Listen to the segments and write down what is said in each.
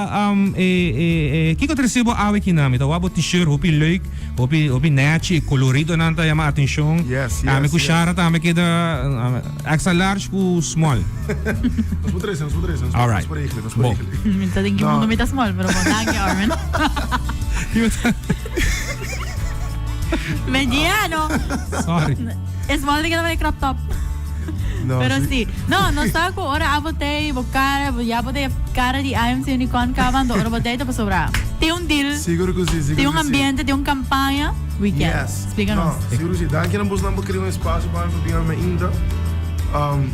ta um, e, e, e, kiko ta recibo awe kinan? Mi ta wak bo t-shirt hopi leuk, hopi, hopi nechi, e coloridonan ta yama atencion. Yes, Ami yes, ku yes. Shara tambe keda um, extra large ku small. Nos por trece, nos por trece, nos por, Alright. nos por regelen, nos por Bon. regelen. Mi ta den ki No. mundo mi ta small, pero bon, danki Armin. Mediano. Sorry. Small di keda bai crop top. No, Pero sí. sí. No, no sa ku ora abo tei bo cara, bo ya bo tei cara di IMC Unicorn kaba, anto ora bo tei ta pasobra. Tin un deal, Sigur ku sí, sigur tin un ku sí. ambiente, tin un campaña. Weekend. Yes. Splika No, nos. sigur ku sí. Danki na bosnan pa kria un espasio pa mi pa bin awe ainda. Um,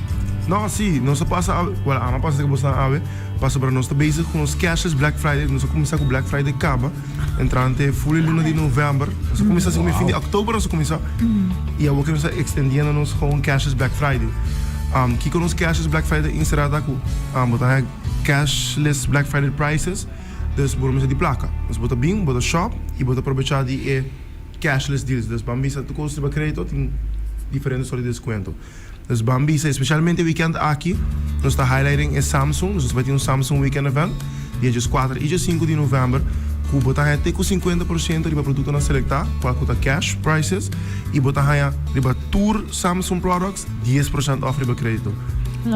no, sí, nos a pasa awe, well, ami a pasa ku bosnan awe, pasobra nos ta bezig ku nos cashless Black Friday. Nos a kuminsá ku Black Friday kaba. Entrante full e luna di november. Nos a cuminsa así como fin di october nos a cuminsa. Y awor que nos ta extendiendo nos gewoon cashless Black Friday. Um, kiko nos cashless Black Friday insera ta cu um, bo ta haya cashless Black Friday prices. Dus bo no mester di placa. Dus bo ta bin, bo ta shop y bo ta aprovecha di e cashless deals. Dus ban bisa tur cos riba credito tin diferente soort di descuento. Dus ban bisa, especialmente weekend aki, nos ta highlighting e Samsung, dus nos bai tin un Samsung Weekend Event, dia dieskuater i diesinku di november, ku bo ta haña te ku 50% riba produktonan selektá, kual ku ta cash prices, i bo ta haña riba tur Samsung products 10% off riba kredito.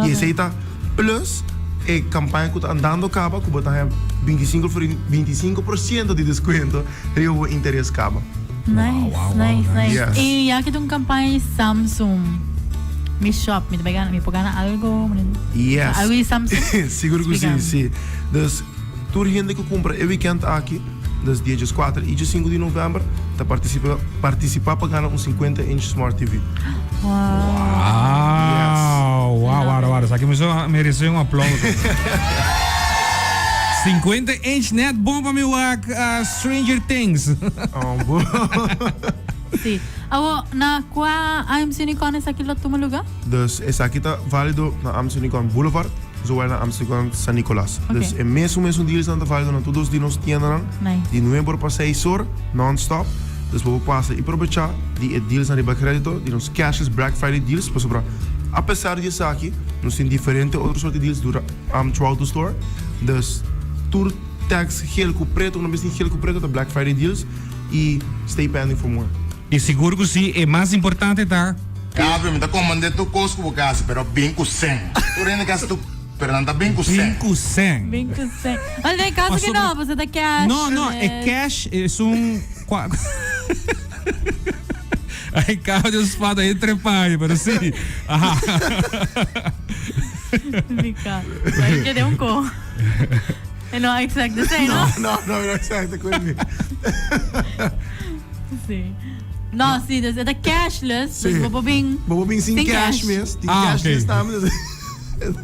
I esei ta plus e kampaña ku ta andando kaba ku bo ta haña 25 25% di deskuento riba bo interes kaba. Nice, Wow, wow, nice, wow, nice. Yes. Y ya que ta un campaña di Samsung, mi shop, mi ta bay gana, mi por gana algo? Yes. Algo di Samsung? Sigur ku si, Explica. si. Dus tur hende ku kumpra e weekend aki, dus dia 4 i 5 di november, ta participa, participa pa gana un 50 inch smart TV. Wow. Wow, wow, wara, wara. Esaki mi so merece un aplauso. 50 inch net bon pa mi wak uh, Stranger Things. Oh, bo. Sí. Awo, na kua AMC Unicorn esaki lo tuma lugar? Dus esaki ta válido na AMC Unicorn Boulevard, zowel na AMC Unicorn San Nicolas. Ok. Dus e mesun mesun dealsnan ta válido na tur dos di nos tiendanan. Nice. Di nuebe or pa seis or, non-stop. Dus bo por pasa i probechá di e dealsnan riba krédito, di nos cashless Black Friday deals, pasobra apesar di esaki nos tin diferente otro sorti deals dura throughout the store. Dus tur Tags geel ku preto, una bes tin geel ku preto ta Black Friday deals i stay pending for more. I sigur ku si, e mas importante ta. Gabi, mi ta komand'é tur kos ku bo ke hasi, pero bin ku sèn. Tur hende ke hasi tur, pero nan ta bin ku Bin sèn. ku sèn. Bin ku sèn. Wel, den kaso ki no, pasobra ta cash. No, no, e cash esun kua. Ai, kaba di un spada entre paña, pero si. Aha. Rica. Ai, kede un ko. No exacto esei, no? No, no, no exacto cu mi. Sí. No, sí, dus e ta cashless, Sí. dus bo por bin Bo por bin sin sin cash cash. mes, tin Ah, cashless ok. tambe. Dus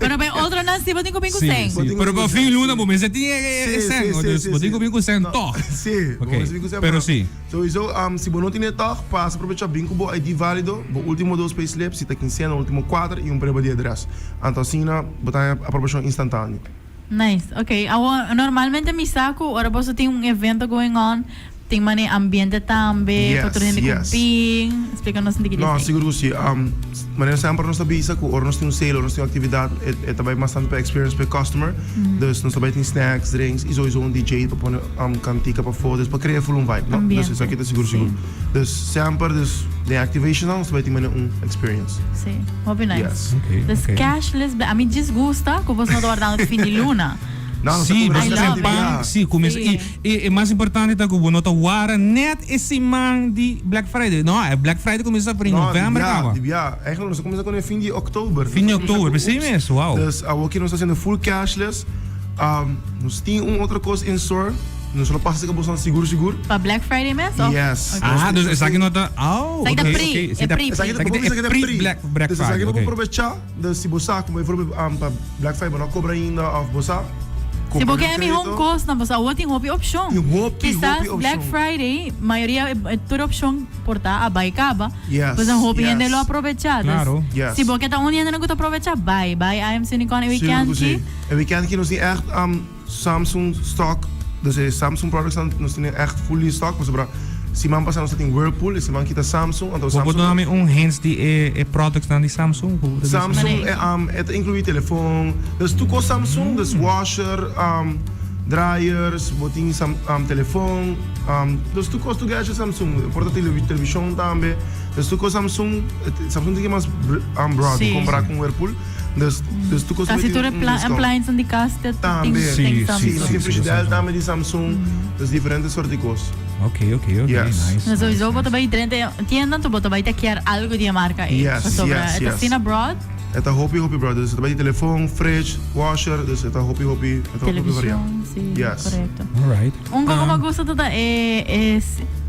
Pero bij otronan sí bo tin cu bin cu Sí, sen. sí. Bo tin cu Pero bin cu pa fin sen, luna sí. bo mester tin e Sí, e sen, sí, sí, dus sí, bo tin sí. cu bin cu sen No, toch. Sí, bo Ok, mester bin cu sen, pero pero sí. Sowieso, um, si bo no tin e toch, pasa probecha bin cu bo ID válido, bo ultimo dos payslips, si ta quincena, ultimo cuater y un prueba di adres. Anto asina bo ta haña aprobacion instantáneo. Nice, ok. Awor, normalmente mi sa cu ora boso tin un evento going on, tin mane ambiente tambe, Yes, pa tur hende cu yes. bin. Explica nos un tiki di No, esey. sigur cu si. Um, manera semper nos ta bisa cu ora nos tin un sale, ora nos tin un actividad, e, e ta bay mas tanto pa experience pa e customer. Dus nos ta bay tin snacks, drinks y sowieso un DJ pa pone um, cantica pafó, dus pa crea full un vibe, no? Dus Ambiente, esaki ta sigur si. sigur. Dus semper, dus den activationnan nos ta bay tin manera un experience. Sí, hopi nice. Yes. Ok, Dus ok. cashless, a mi djis gusta cu bos no ta wardando te fin di luna. No, nos ta Sí, cuminsa I bos love di it. pan, bia. sí, cuminsa. Sí. Y, y e mas importante ta cu bo no ta wara net e siman di Black Friday. No, e Black Friday cuminsa for in No, di november bia, caba. di bia. Eigenlijk nos ta cuminsa con e fin di october. Fin di Nos ta cuminsa october, cu, precies ups. mes, wow. Dus awoki nos ta haciendo full cashless. Um, nos tin un otro cos in store. Nos lo pasa cu boso sigur sigur. Pa Black Friday mes of? Yes. Ok. Ah, dus esaki no ta, oh, Esaki ta ok, pre, ok. e Esaki ta pre, pre. Esaki ta Esaki ta esaki ta e pre pre. Black, Black Dus esaki Friday, bo por ok. probecha. Dus si bo sa como bijvoorbeeld um, pa Black Friday bo no cobra ainda of bo sa. Si bo compra ke riba mihó crédito. kos, nan pasobra awor tin hopi opshon. Tin hopi, Kisas hopi Black opshon. Friday, mayoria e tur opshon por ta a bai kaba. Yes, Pues nan hopi hende yes. lo aprovechá. Dus Claro. Yes. si bo ke ta un di hendenan ku ta aprovechá, bai. Bai AMC Unicorn e Sigur weekend ku ki. si. E weekend ki nos tin echt um, Samsung stock, dus e Samsung products nan nos tin echt full in stock pasobra siman pasa nos ta tin Whirlpool e siman kita Samsung anto Bo por Samsung duna mi un hints di e e products nan di Samsung? Bo por bisa? Samsung e um e ta inclui telefon, dus tur cos Samsung, dus washer, um, dryers, bo tin telefon, dus tur cos tur gadget Samsung, por ta television tambe, dus tur cos Samsung, Samsung tin mas broad compara cu Whirlpool, dus dus tur cos Casi tur e appliance di cas tin Samsung. Si, nos tin frigidaire tambe di Samsung, dus diferente soort di cos. Ok, ok, ok, nice. Sowieso bo ta bay drenta e tienda anto bo ta bay ta kier algo di e marca ey, pasobra e ta asina broad. E ta hopi hopi broad, dus e ta bai di telefon, fridge, washer, dus e ta hopi hopi, e ta hopi hopi variá. Television, si, Yes. korekto. Alright. Un koko mi a gusta ta ta e e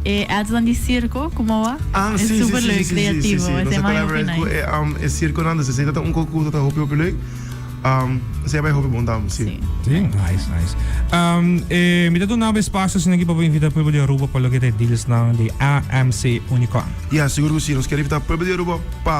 e ads-nan di sirko ku moa. Ah, E si, si, super si, leuk, si, si, si, kreativo. si. Esei Nos a mai hopi collaborate ku nice. e um e sirkonan, dus esei ta ta un koko ku ta ta hopi hopi leuk. Um, esei a bai hopi bon tambe, si. Si. Si, nice, nice. Um, e mi ta duna bo espacio asina aki pa bo invita pueblo di Aruba pa loke ta e dealsnan di AMC Unicorn. Ya, sigur ku si. Nos kier invita pueblo di Aruba pa.